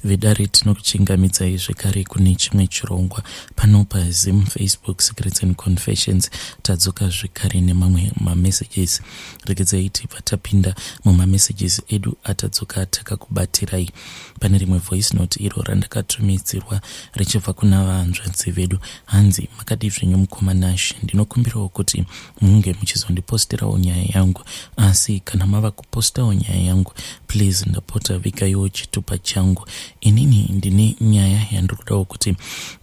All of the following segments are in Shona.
Vedare, tinokuchingamidzai zvekare kune chimwe chirongwa pano paZim Facebook Secrets and Confessions. Tadzoka zvekare nemamwe mamessages. Regedzai tibva tapinda mumamessages edu atadzoka takakubatirai. Pane rimwe voice note iro randakatumidzirwa richibva kuna vahanzvadzi vedu. Hanzi, makadii zvenyu mukoma Nash? Ndinokumbirawo kuti munge muchizondiposterawo nyaya yangu, asi kana mava kupostawo nyaya yangu, please ndapota vigaiwo chitupa changu. Inini ndine nyaya yandiri kudawo kuti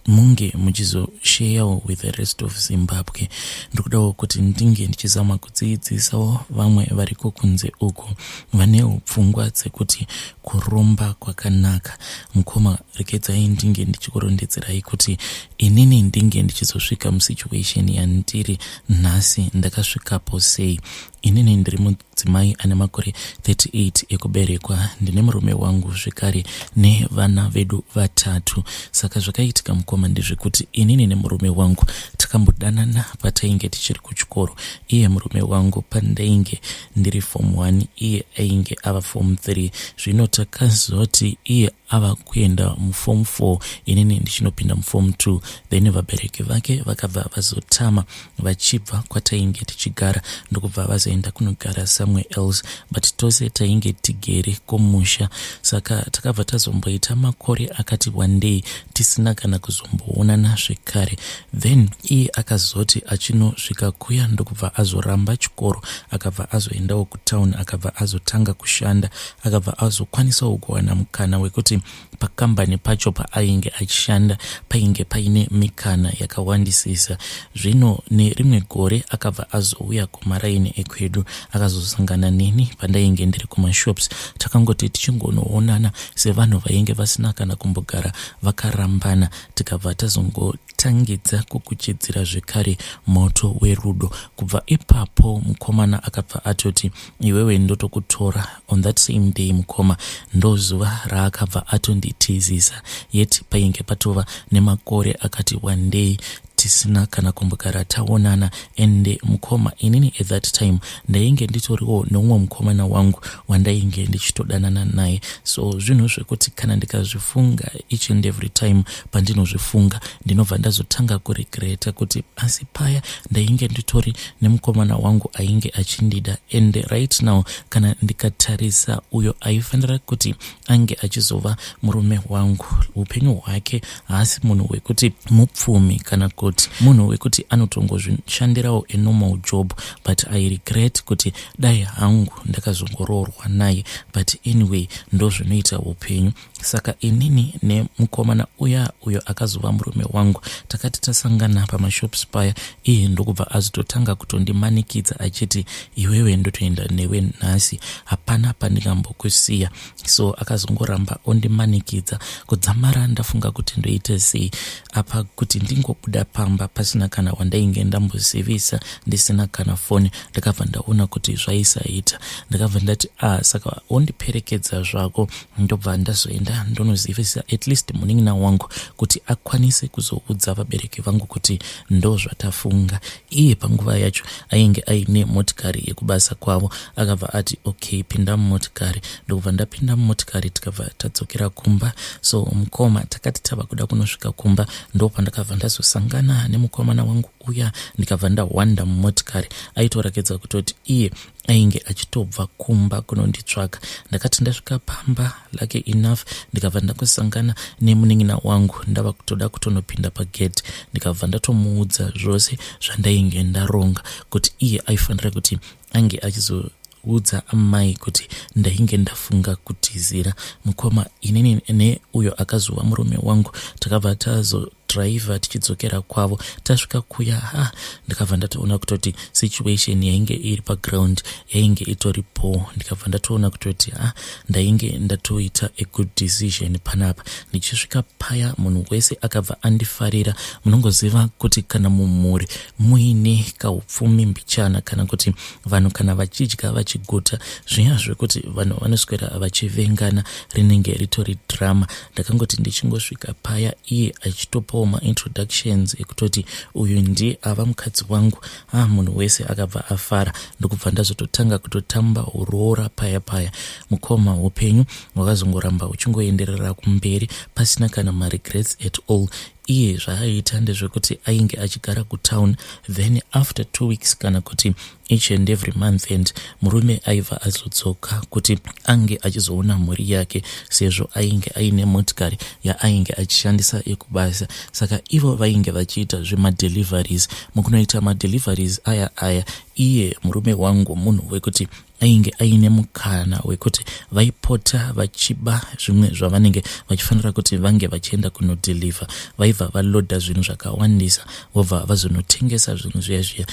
munge muchizosharewo with the rest of Zimbabwe. Ndiri kudawo kuti ndinge ndichizama kudzidzisawo vamwe variko kunze uko vanewo pfungwa dzekuti kuromba kwakanaka. Mukoma, regedzai ndinge ndichikurondedzerai kuti inini ndinge ndichizosvika musituation yandiri nhasi ndakasvikapo sei. Inini ndiri mudzimai ane makore 38 ekuberekwa. Ndine murume wangu zvekare nevana vedu vatatu. Saka zvakaitika, mukoma, ndezvekuti inini nemurume wangu takambodanana patainge tichiri kuchikoro. Iye murume wangu, pandainge ndiri form 1, iye ainge ava form 3. Zvino takazoti iye ava kuenda muform 4, inini ndichinopinda muform 2, then vabereki vake vakabva vazotama vachibva kwatainge tichigara, ndokubva vazoenda kunogara somewhere else, but tose tainge tigere kumusha. Saka takabva tazomboita makore akati wandei tisina kana kuzomboonana zvekare. Then iye akazoti achinosvika kuya, ndokubva azoramba chikoro, akabva azoendawo kutown, akabva azotanga kushanda, akabva azokwanisawo kuwana mukana wekuti pakambani pacho paainge achishanda painge paine mikana yakawandisisa. Zvino nerimwe gore akabva azouya kumaraini ekwedu, akazosangana neni pandainge ndiri kumashops. Takangoti tichingonoonana sevanhu vainge vasina kana kumbogara vakarambana, tikabva tazongotangidza kukuchidzira zvekare moto werudo. Kubva ipapo mukomana akabva atoti, "Iwewe ndotokutora." On that same day, mukoma, ndozuva raakabva atonditizisa, yet painge patova nemakore akati wandei tisina kana kumbogara taonana. Ende mukoma, inini at that time ndainge nditoriwo neumwe mukomana wangu wandainge ndichitodanana naye. So zvinhu zvekuti kana ndikazvifunga each and every time, pandinozvifunga ndinobva ndazotanga kuregreta kuti asi paya ndainge nditori nemukomana wangu ainge achindida. And right now kana ndikatarisa uyo aifanira kuti ange achizova murume wangu, upenyu hwake haasi munhu wekuti mupfumi kana kuti munhu wekuti anotongozvishandirawo a normal job, but I regret kuti dai hangu ndakazongoroorwa naye. But anyway, ndo zvinoita upenyu. Saka inini nemukomana uya uyo akazova murume wangu takati tasangana pamashops paya, iye ndokubva azototanga kutondimanikidza achiti, "Iwewe ndotoenda newe nhasi, hapana pandingambokusiya." So akazongoramba ondimanikidza kudzamara ndafunga kuti ndoita sei apa kuti ndingobuda pamba pasina kana wandainge ndambozivisa, ndisina kana foni. Ndakabva ndaona kuti zvaisaita. Ndakabva ndati, "Ah, saka wondiperekedza zvako." Ndobva ndazoenda ndonozivisa at least munin'ina wangu kuti akwanise kuzoudza vabereki vangu kuti ndo zvatafunga. Iye panguva yacho ainge aine motikari yekubasa kwavo. Akabva ati, "Okay, pinda mumotikari." Ndokubva ndapinda mumotikari, tikabva tadzokera kumba. So mukoma, takati tava kuda kunosvika kumba, ndo pandakabva ndazosangana nemukomana wangu uya. Ndikabva ndahwanda mumotikari. Aitorakidza kutoti iye ainge achitobva kumba kunonditsvaga. Ndakati ndasvika pamba, lucky enough ndikabva ndangosangana nemunin'ina wangu ndava kutoda kutonopinda pagate. Ndikabva ndatomuudza zvose zvandainge ndaronga, kuti iye aifanira kuti ange achizoudza amai kuti ndainge ndafunga kutizira. Mukoma, inini neuyo akazova murume wangu takabva tazodhiraivha tichidzokera kwavo. Tasvika kuya, ha, ndikabva ndatoona kutoti situation yainge iri paground yainge itori po. Ndikabva ndatoona kutoti, ha, ndainge ndatoita a good decision panapa. Ndichisvika paya, munhu wese akabva andifarira. Munongoziva kuti kana mumhuri muine kaupfumi mbichana, kana kuti vanhu kana vachidya vachiguta, zviya zvekuti vanhu vanoswera vachivengana, rinenge ritori drama. Ndakangoti ndichingosvika paya, iye achitopawo. Takazoitwawo maintroductions ekutoti uyu ndiye ava mukadzi wangu. Ah, munhu wese akabva afara, ndokubva ndazototanga kutotamba uroora paya paya. Mukoma, upenyu hwakazongoramba huchingoenderera kumberi pasina kana maregrets at all. Iye zvaaiita ndezvekuti ainge achigara kutown, then after 2 weeks kana kuti each and every month and murume aibva azodzoka kuti ange achizoona mhuri yake, sezvo ainge aine motikari yaainge achishandisa yekubasa. Saka ivo vainge vachiita zvemadeliveries. Mukunoita madeliveries aya aya, iye murume wangu munhu wekuti ainge aine mukana wekuti vaipota vachiba zvimwe zvavanenge vachifanira kuti vange vachienda kunodeliver. Vaibva valodha zvinhu zvakawandisa, vobva vazonotengesa zvinhu zviya zviya.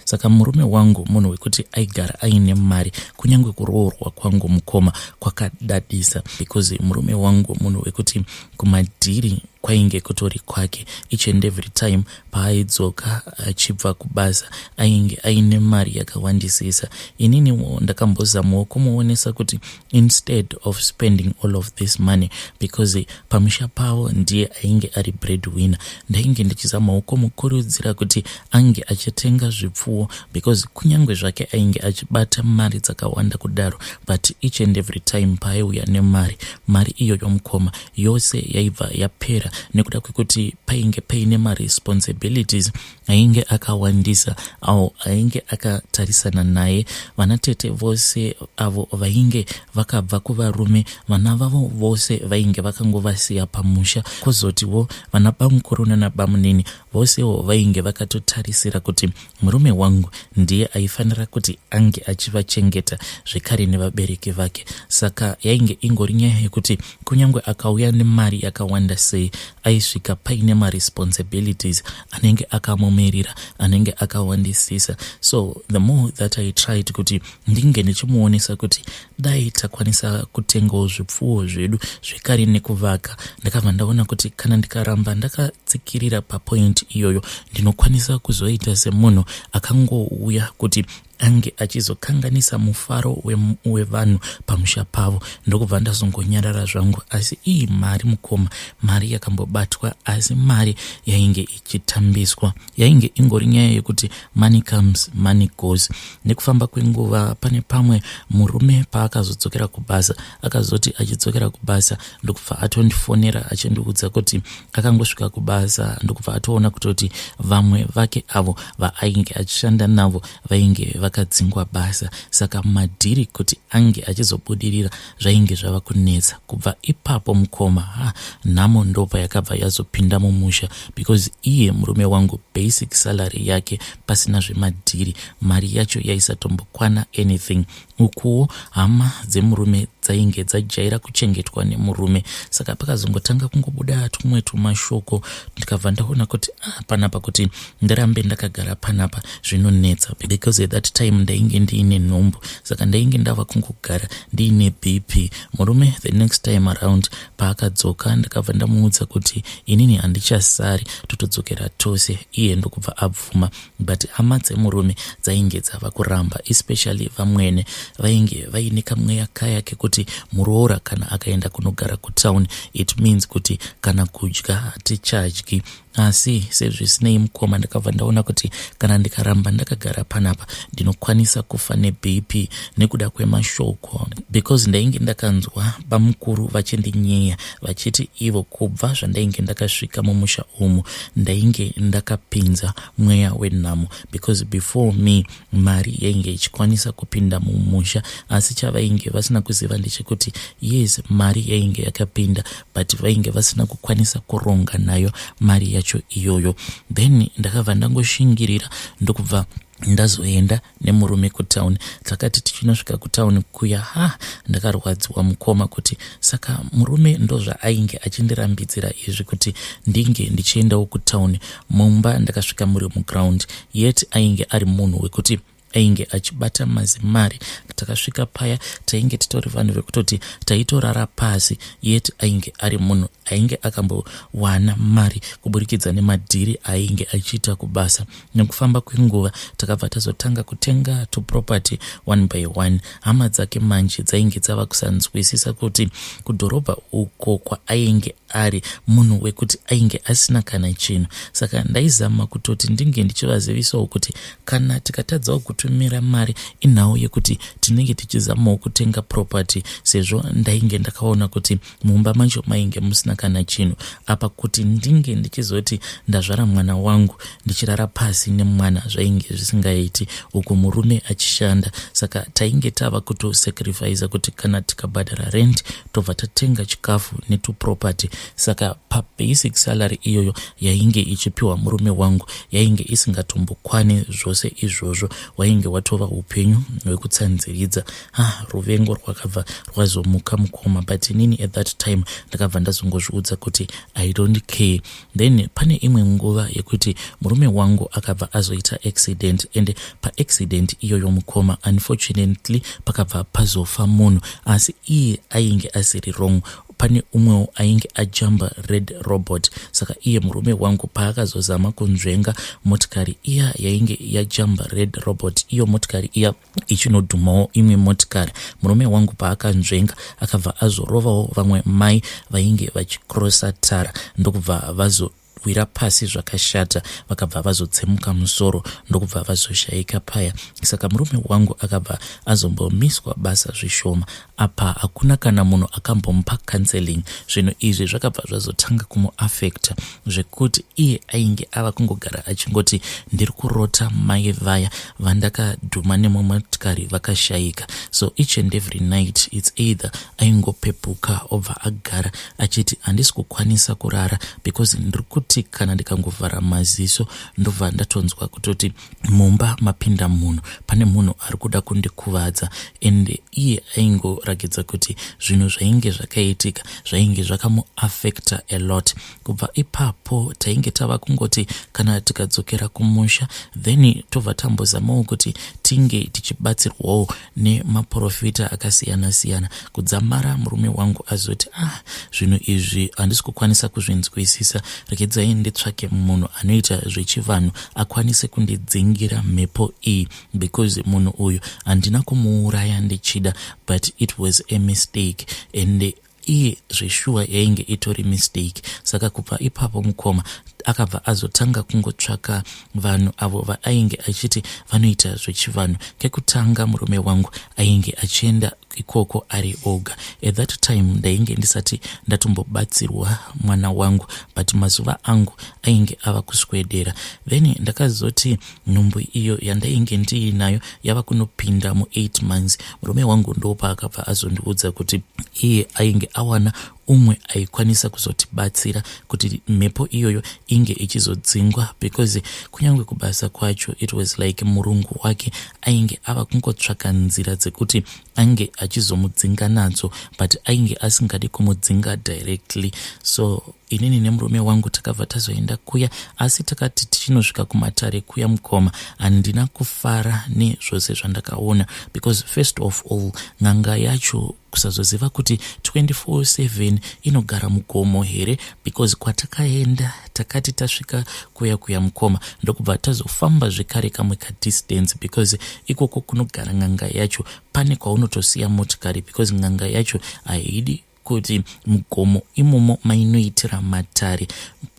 Saka murume wangu munhu wekuti aigara aine mari. Kunyange kuroorwa kwangu, mukoma, kwakadadisa, because murume wangu munhu wekuti kumadhiri kwainge kutori kwake. Each and every time paaidzoka achibva kubasa, ainge aine mari yakawandisisa. Ininiwo ndakambozamawo kumuonesa kuti instead of spending all of this money, because pamusha pavo ndiye ainge ari bread winner, ndainge ndichizamawo kumukurudzira kuti ange achitenga zvipfuwo, because kunyange zvake ainge achibata mari dzakawanda kudaro, but each and every time paaiuya nemari, mari iyoyo, mukoma, yose yaibva yapera nekuda kwekuti painge paine maresponsibilities ainge akawandisa awo ainge akatarisana naye. Vanatete vose avo vainge vakabva kuvarume, vana vavo vose vainge vakangovasiya pamusha. Kwozotiwo vana bamukuru nanabamunini vosewo vainge vakatotarisira kuti murume wangu ndiye aifanira kuti ange achivachengeta zvekare nevabereki vake. Saka yainge ingori nyaya yekuti kunyange akauya nemari yakawanda sei, aisvika paine maresponsibilities anenge akamumirira, anenge akawandisisa. So the more that I tried kuti ndinge ndichimuonesa kuti dai takwanisa kutengawo zvipfuwo zvedu zvekare nekuvaka, ndakabva ndaona kuti kana ndikaramba ndakatsikirira papoint iyoyo, ndinokwanisa kuzoita semunhu akangouya kuti ange achizokanganisa mufaro wevanhu pamusha pavo. Ndokubva ndazongonyarara zvangu. Asi iyi mari, mukoma, mari yakambobatwa, asi mari yainge ichitambiswa. Yainge ingori nyaya yekuti money comes, money goes. Nekufamba kwenguva, pane pamwe murume paakazodzokera kubasa, akazoti achidzokera kubasa, ndokubva atondifonera achindiudza kuti akangosvika kubasa, ndokubva atoona kutoti vamwe vake avo vaainge achishanda navo vainge vakadzingwa basa. Saka madhiri kuti ange achizobudirira zvainge zvava kunetsa. Kubva ipapo, mukoma, ha, nhamo ndopa yakabva yazopinda mumusha, because iye murume wangu, basic salary yake pasina zvemadhiri, mari yacho yaisatombokwana anything. Ukuwo hama dzemurume dzainge dzajaira kuchengetwa nemurume. Saka pakazongotanga kungobuda tumwe tumashoko, ndikabva ndaona kuti ah, panapa kuti ndirambe ndakagara panapa zvinonetsa, because at that time ndainge ndiine nhumbu. Saka ndainge ndava kungogara ndiine BP. Murume the next time around paakadzoka, ndakabva ndamuudza kuti inini handichasari, totodzokera tose. Iye ndokubva abvuma, but hama dzemurume dzainge dzava kuramba, especially vamwene vainge vaine kamweya kaya kekuti muroora kana akaenda kunogara kutown, it means kuti kana kudya hatichadyi. Asi sezvisinei, mukoma, ndakabva ndaona kuti kana ndikaramba ndakagara panapa, ndinokwanisa kufa neBP nekuda kwemashoko, because ndainge ndakanzwa bamukuru vachindinyeya vachiti ivo kubva zvandainge ndakasvika mumusha umu, ndainge ndakapinza mweya wenhamo, because before me mari yainge ichikwanisa kupinda mumusha. Asi chavainge vasina kuziva ndechekuti yes, mari yainge yakapinda, but vainge vasina kukwanisa kuronga nayo mari yacho iyoyo. Then ndakabva ndangoshingirira, ndokubva ndazoenda nemurume kutauni. Takati tichinosvika kutauni kuya, ha, ndakarwadziwa, mukoma, kuti saka murume ndozvaainge achindirambidzira izvi, kuti ndinge ndichiendawo kutauni. Mumba ndakasvika muri muground, yet ainge ari munhu wekuti Ainge achibata mazimari. Takasvika paya tainge titori vanhu vekutoti taitorara pasi, yet ainge ari munhu ainge akambowana mari kuburikidza nemadhiri ainge achiita kubasa. Nekufamba kwenguva takabva tazotanga kutenga tuproperty one by one. Hama dzake manje dzainge dzava kusanzwisisa kuti kudhorobha uko kwaainge ari munhu wekuti ainge asina kana chinhu. Saka ndaizama kutoti ndinge ndichivazivisawo kuti kana tikatadzawo kutumira mari, inhau yekuti tinenge tichizamawo kutenga property, sezvo ndainge ndakaona kuti mumba macho mainge musina kana chinhu. Apa kuti ndinge ndichizoti ndazvara mwana wangu ndichirara pasi nemwana zvainge zvisingaiti, uku murume achishanda. Saka tainge tava kutosacrifica kuti kana tikabhadhara rent tobva tatenga chikafu netuproperty. Saka pabasic salary iyoyo yainge ichipiwa murume wangu yainge isingatombokwani zvose izvozvo. Wainge watova upenyu hwekutsanziridza. Ah, ruvengo rwakabva rwazomuka, mukoma, but inini at that time ndakabva ndazongozviudza kuti I don't care. Then pane imwe nguva yekuti murume wangu akabva azoita accident, and paaccident iyoyo, mukoma, unfortunately pakabva pazofa munhu, asi iye ainge asiri wrong. Pane umwewo ainge ajamba red robot. Saka iye murume wangu paakazozama kunzvenga motikari iya yainge yajamba red robot, iyo motikari iya ichinodhumawo imwe motikari, murume wangu paakanzvenga akabva azorovawo vamwe mai vainge vachikrosa tara, ndokubva vazo wira pasi zvakashata, vakabva vazotsemuka musoro, ndokubva vazoshayika paya. Saka murume wangu akabva azombomiswa basa zvishoma. Apa hakuna kana munhu akambomupa counseling. Zvinhu izvi zvakabva zvazotanga kumuafecta zvekuti iye ainge ava kungogara achingoti, "Ndiri kurota mai vaya vandakadhuma nemumotikari vakashayika." So each and every night it's either aingopepuka obva agara achiti, "Handisi kukwanisa kurara because ndiri kuti kana ndikangovhara maziso ndobva ndatonzwa kutoti mumba mapinda munhu, pane munhu ari kuda kundikuvadza." And iye aingoratidza kuti zvinhu zvainge zvakaitika zvainge zvakamuafecta a lot. Kubva ipapo tainge tava kungoti kana tikadzokera kumusha, then tobva tambozamawo kuti tinge tichibatsirwawo nemaprofita akasiyana-siyana, kudzamara murume wangu azoti, "Ah, zvinhu izvi handisi kukwanisa kuzvinzwisisa. Regedzai nditsvake munhu anoita zvechivanhu akwanise kundidzingira mhepo iyi, because munhu uyu handina kumuuraya ndichida, but it was a mistake." And iye zveshuwa yainge itori mistake. Saka kubva ipapo, mukoma, akabva azotanga kungotsvaka vanhu avo vaainge achiti vanoita zvechivanhu. Kekutanga murume wangu ainge achienda ikoko ari oga. At that time ndainge ndisati ndatombobatsirwa mwana wangu, but mazuva angu ainge ava kuswedera. Then ndakazoti nhumbu iyo yandainge ndiinayo yava kunopinda mu8 months, murume wangu ndopaakabva azondiudza kuti iye ainge awana umwe aikwanisa kuzotibatsira kuti mhepo iyoyo inge ichizodzingwa, because kunyange kubasa kwacho it was like murungu wake ainge ava kungotsvaka nzira dzekuti ange achizomudzinga nadzo, but ainge asingadi kumudzinga directly. So inini nemurume wangu takabva tazoenda kuya, asi takati tichinosvika kumatare kuya, mukoma, handina kufara nezvose zvandakaona, because first of all n'anga yacho kusazoziva kuti 24/7 inogara mugomo here, because kwatakaenda takati tasvika kuya kuya, mukoma, ndokubva tazofamba zvekare kamwe kadistance, because ikoko kunogara n'anga yacho pane kwaunotosiya motikari, because n'anga yacho haidi kuti mugomo imomo mainoitira matare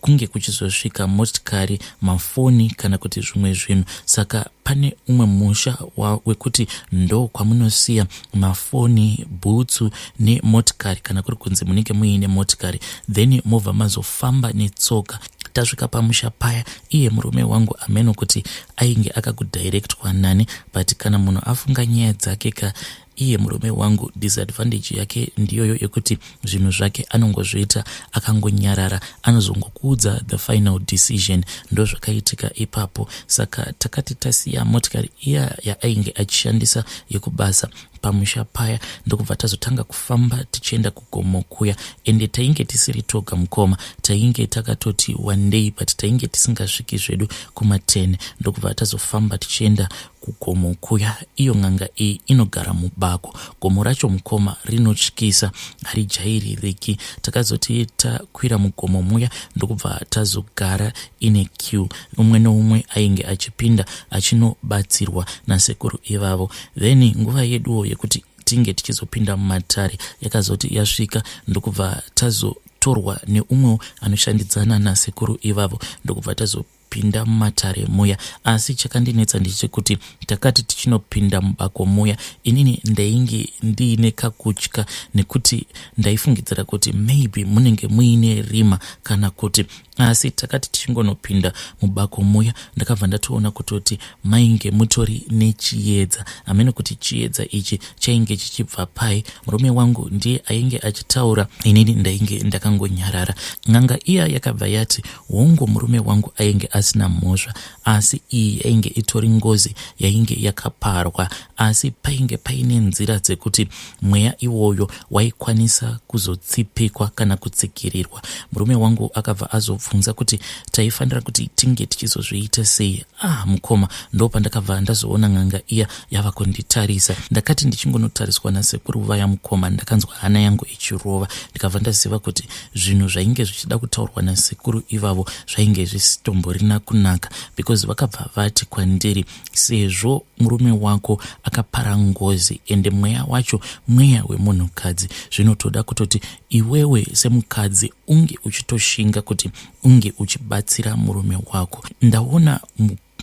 kunge kuchizosvika motikari, mafoni kana kuti zvimwe zvinhu. Saka pane umwe musha wekuti ndo kwamunosiya mafoni, bhutsu nemotikari, kana kuri kunzi munenge muine motikari, then mobva mazofamba netsoka. Tasvika pamusha paya, iye murume wangu ameno kuti ainge akakudirectwa nani, but kana munhu afunga nyaya dzake ka. Iye murume wangu disadvantage yake ndiyoyo yekuti zvinhu zvake anongozviita akangonyarara, anozongokuudza the final decision. Ndozvakaitika ipapo. Saka takati tasiya motikari iya yaainge achishandisa yekubasa pamusha paya, ndokubva tazotanga kufamba tichienda kugomo kuya. Ende tainge tisiri toga mukoma, tainge takatoti wandei, but tainge tisingasviki zvedu kuma10. Ndokubva tazofamba tichienda kugomo kuya. Iyo n'anga iyi inogara mubako. Gomo racho mukoma rinotyisa, harijaiririki. Takazoti takwira mugomo muya, ndokubva tazogara ine queue. Umwe neumwe ainge achipinda achinobatsirwa nasekuru ivavo. Then nguva yeduwo yekuti tinge tichizopinda mumatare yakazoti yasvika, ndokubva tazotorwa neumwewo anoshandidzana nasekuru ivavo, ndokubva tazopinda mumatare muya. Asi chakandinetsa ndechekuti takati tichinopinda mubako muya, inini ndainge ndiine kakutya, nekuti ndaifungidzira kuti maybe munenge muine rima kana kuti. Asi takati tichingonopinda mubako muya, ndakabva ndatoona kutoti mainge mutori nechiedza. Hamene kuti chiedza ichi chainge chichibva pai. Murume wangu ndiye ainge achitaura, inini ndainge ndakangonyarara. N'anga iya yakabva yati hongu, murume wangu ainge asina mhosva, asi iyi yainge itori ngozi yainge yakaparwa, asi painge paine nzira dzekuti mweya iwoyo waikwanisa kuzotsipikwa kana kutsikirirwa. Murume wangu akabva azobvunza kuti taifanira kuti tinge tichizozviita sei. Ah mukoma, ndo pandakabva ndazoona n'anga iya yava kunditarisa. Ndakati ndichingonotariswa nasekuru vaya mukoma, ndakanzwa hana yangu ichirova, ndikabva ndaziva kuti zvinhu zvainge zvichida kutaurwa nasekuru ivavo zvainge zvisitomborina kunaka, because vakabva vati kwandiri, sezvo murume wako akapara ngozi ende mweya wacho mweya wemunhukadzi, zvinotoda kutoti iwewe semukadzi unge uchitoshinga kuti unge uchibatsira murume wako.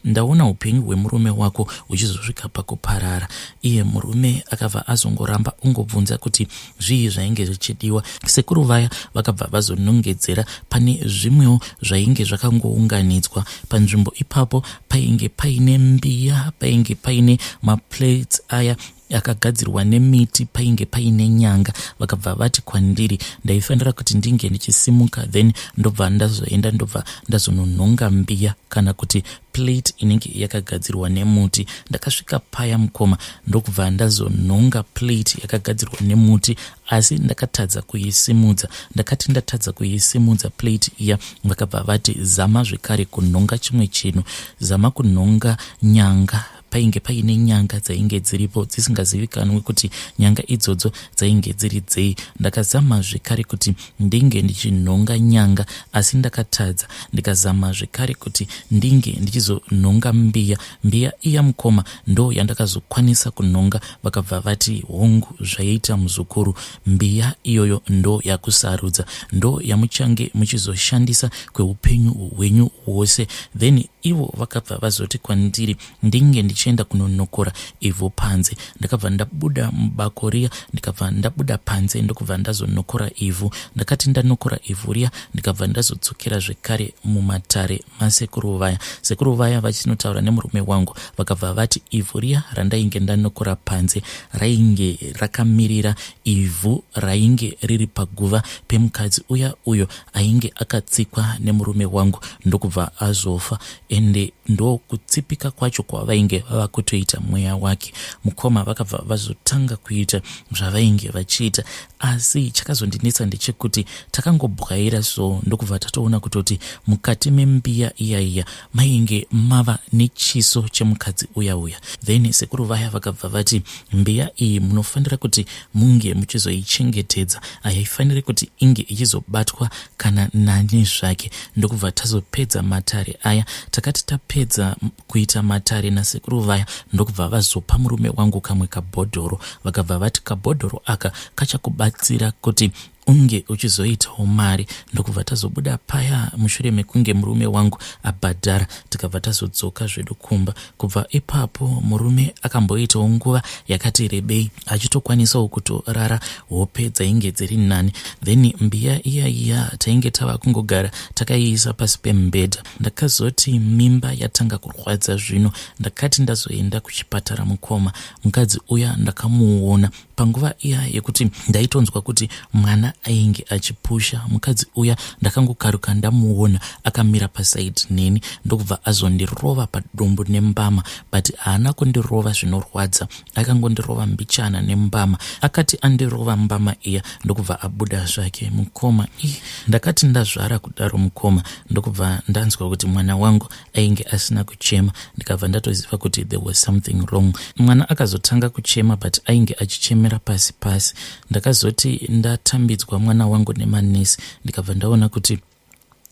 Ndaona upenyu hwemurume wako huchizosvika pakuparara. Iye murume akabva azongoramba ungobvunza kuti zvii zvainge zvichidiwa. Sekuru vaya vakabva vazonongedzera pane zvimwewo zvainge zvakangounganidzwa panzvimbo ipapo. Painge paine mbiya, painge paine maplates aya akagadzirwa nemiti, painge paine nyanga. Vakabva vati kwandiri ndaifanira kuti ndinge ndichisimuka, then ndobva ndazoenda, ndobva ndazononhonga mbiya kana kuti plate inenge yakagadzirwa nemuti. Ndakasvika paya mukoma, ndokubva ndazonhonga plate yakagadzirwa nemuti, asi ndakatadza kuisimudza. Ndakati ndatadza kuisimudza plate iya, vakabva vati zama zvekare kunhonga chimwe chinhu, zama kunhonga nyanga. Painge paine nyanga dzainge dziripo dzisingazivikanwi kuti nyanga idzodzo dzainge dziri dzei. Ndakazama zvekare kuti ndinge ndichinhonga nyanga, asi ndakatadza. Ndikazama zvekare kuti ndinge ndichizonhonga mbiya. Mbiya iya mukoma ndo yandakazokwanisa kunhonga. Vakabva vati hongu, zvaita muzukuru, mbiya iyoyo ndo yakusarudza, ndo yamuchange muchizoshandisa kweupenyu hwenyu hwose. Then ivo vakabva vazoti kwandiri ndinge ndichienda kunonokora ivhu panze. Ndakabva ndabuda mubako riya, ndikabva ndabuda panze, ndokubva ndazonokora ivhu. Ndakati ndanokora ivhu riya, ndikabva ndazodzokera zvekare mumatare masekuru vaya. Sekuru vaya vachinotaura nemurume wangu, vakabva vati ivhu riya randainge ndanokora panze rainge rakamirira ivhu rainge riri paguva pemukadzi uya uyo ainge akatsikwa nemurume wangu ndokubva azofa, ende ndokutsipika kwacho kwavainge vava kutoita mweya wake. Mukoma, vakabva vazotanga kuita zvavainge vachiita, asi chakazondinetsa ndechekuti takangobwaira so, ndokubva tatoona kutoti mukati membiya iya mainge mava nechiso chemukadzi uya uya. Then sekuru vaya vakabva vati mbiya iyi munofanira kuti munge muchizoichengetedza, haifaniri kuti inge ichizobatwa kana nani zvake. Ndokubva tazopedza matare aya. Takati tapedza kuita matare nasekuru vaya, ndokubva vazopa murume wangu kamwe kabhodhoro. Vakabva vati kabhodhoro aka kachakubatsira kuti unge uchizoitawo mari. Ndokubva tazobuda paya mushure mekunge murume wangu abhadhara, tikabva tazodzoka zvedu kumba. Kubva ipapo murume akamboitawo nguva yakati rebei achitokwanisawo kutorara hope dzainge dziri nani. Then mbiya iya iya tainge tava kungogara takaiisa pasi pemubhedha. Ndakazoti mimba yatanga kurwadza zvino, ndakati ndazoenda kuchipatara mukoma, mukadzi uya ndakamuona panguva iya yekuti ndaitonzwa kuti mwana ainge achipusha. Mukadzi uya ndakangokaruka ndamuona akamira pasaidi neni, ndokubva azondirova padumbu nembama, but haana kundirova zvinorwadza, akangondirova mbichana nembama. Akati andirova mbama iya, ndokubva abuda zvake mukoma. I ndakati ndazvara kudaro mukoma, ndokubva ndanzwa kuti mwana wangu ainge asina kuchema. Ndikabva ndatoziva kuti there was something wrong. Mwana akazotanga kuchema, but ainge achichemera pasi pasi. Ndakazoti ndatambidzwa mwana wangu nemanesi, ndikabva ndaona kuti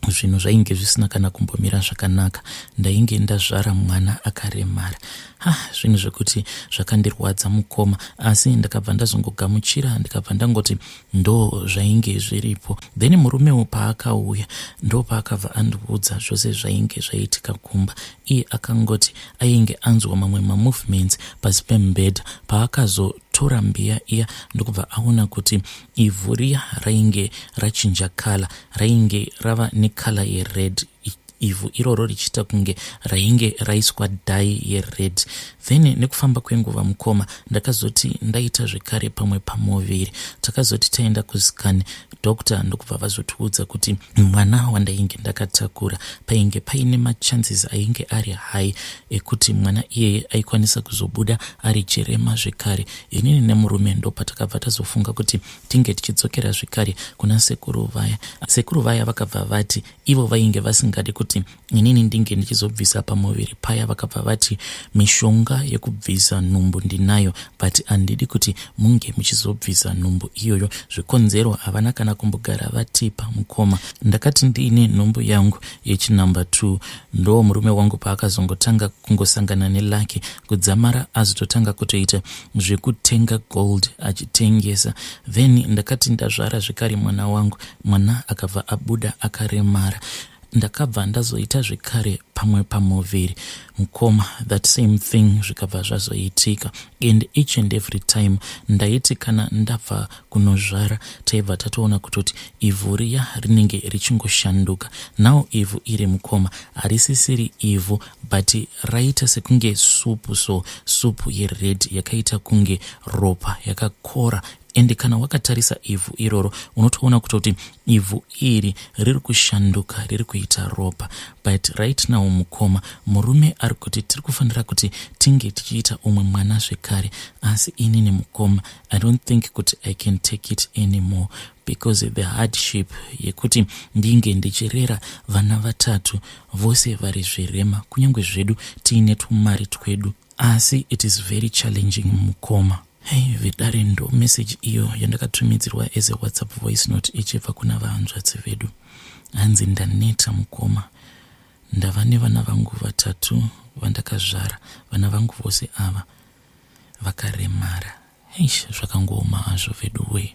zvinhu zvainge zvisina kana kumbomira zvakanaka. Ndainge ndazvara mwana akaremara. Ha, zvinhu zvekuti zvakandirwadza mukoma, asi ndakabva ndazongogamuchira, ndikabva ndangoti ndo zvainge zviripo. Then murumewo paakauya, ndo paakabva andiudza zvose zvainge zvaitika kumba. Iye akangoti ainge anzwa mamwe mamovements pasi pemubhedha. Paakazotora mbiya iya, ndokubva aona kuti ivhu riya rainge rachinja colour, rainge rava necolour yered, ivhu iroro richiita kunge rainge raiswa dye yered. Then nekufamba kwenguva mukoma, ndakazoti ndaita zvekare pamwe pamuviri. Takazoti taenda kuscan, doctor ndokubva vazotiudza kuti mwana wandainge ndakatakura painge paine machances ainge ari high ekuti mwana iyeye aikwanisa kuzobuda ari chirema zvekare. Inini nemurume ndopatakabva tazofunga kuti tinge tichidzokera zvekare kuna sekuru vaya. Sekuru vaya vakabva vati ivo vainge vasingadi kuti inini ndinge ndichizobvisa pamuviri paya. Vakabva vati mishonga yekubvisa nhumbu ndinayo, but handidi kuti munge muchizobvisa nhumbu iyoyo. Zvikonzero havana kana kumbogara vatipa mukoma. Ndakati ndiine nhumbu yangu yechinumber 2, ndo murume wangu paakazongotanga kungosangana neluck kudzamara azototanga kutoita zvekutenga gold achitengesa. Then ndakati ndazvara zvekare mwana wangu, mwana akabva abuda akaremara. Ndakabva ndazoita zvekare pamwe pamuviri mukoma, that same thing zvikabva zvazoitika. And each and every time ndaiti kana ndabva kunozvara, taibva tatoona kutoti ivhu riya rinenge richingoshanduka. Now ivhu iri mukoma harisisiri ivhu, but raita sekunge supu, so supu yered yakaita kunge ropa yakakora. Ende kana wakatarisa ivhu iroro, unotoona kutoti ivhu iri riri kushanduka, riri kuita ropa. But right now mukoma, murume ari kuti tiri kufanira kuti tinge tichiita umwe mwana zvekare, asi inini mukoma, I don't think kuti I can take it anymore, because the hardship yekuti ndinge ndichirera vana vatatu vose vari zvirema, kunyange zvedu tiine tumari twedu, asi it is very challenging mukoma. Hei vedare, ndo message iyo yandakatumidzirwa as a WhatsApp voice note ichibva kuna vahanzvadzi vedu. Hanzi, "Ndaneta mukoma, ndava nevana vangu vatatu vandakazvara, vana vangu vose ava vakaremara." Eish, zvakangooma hazvo vedu wee.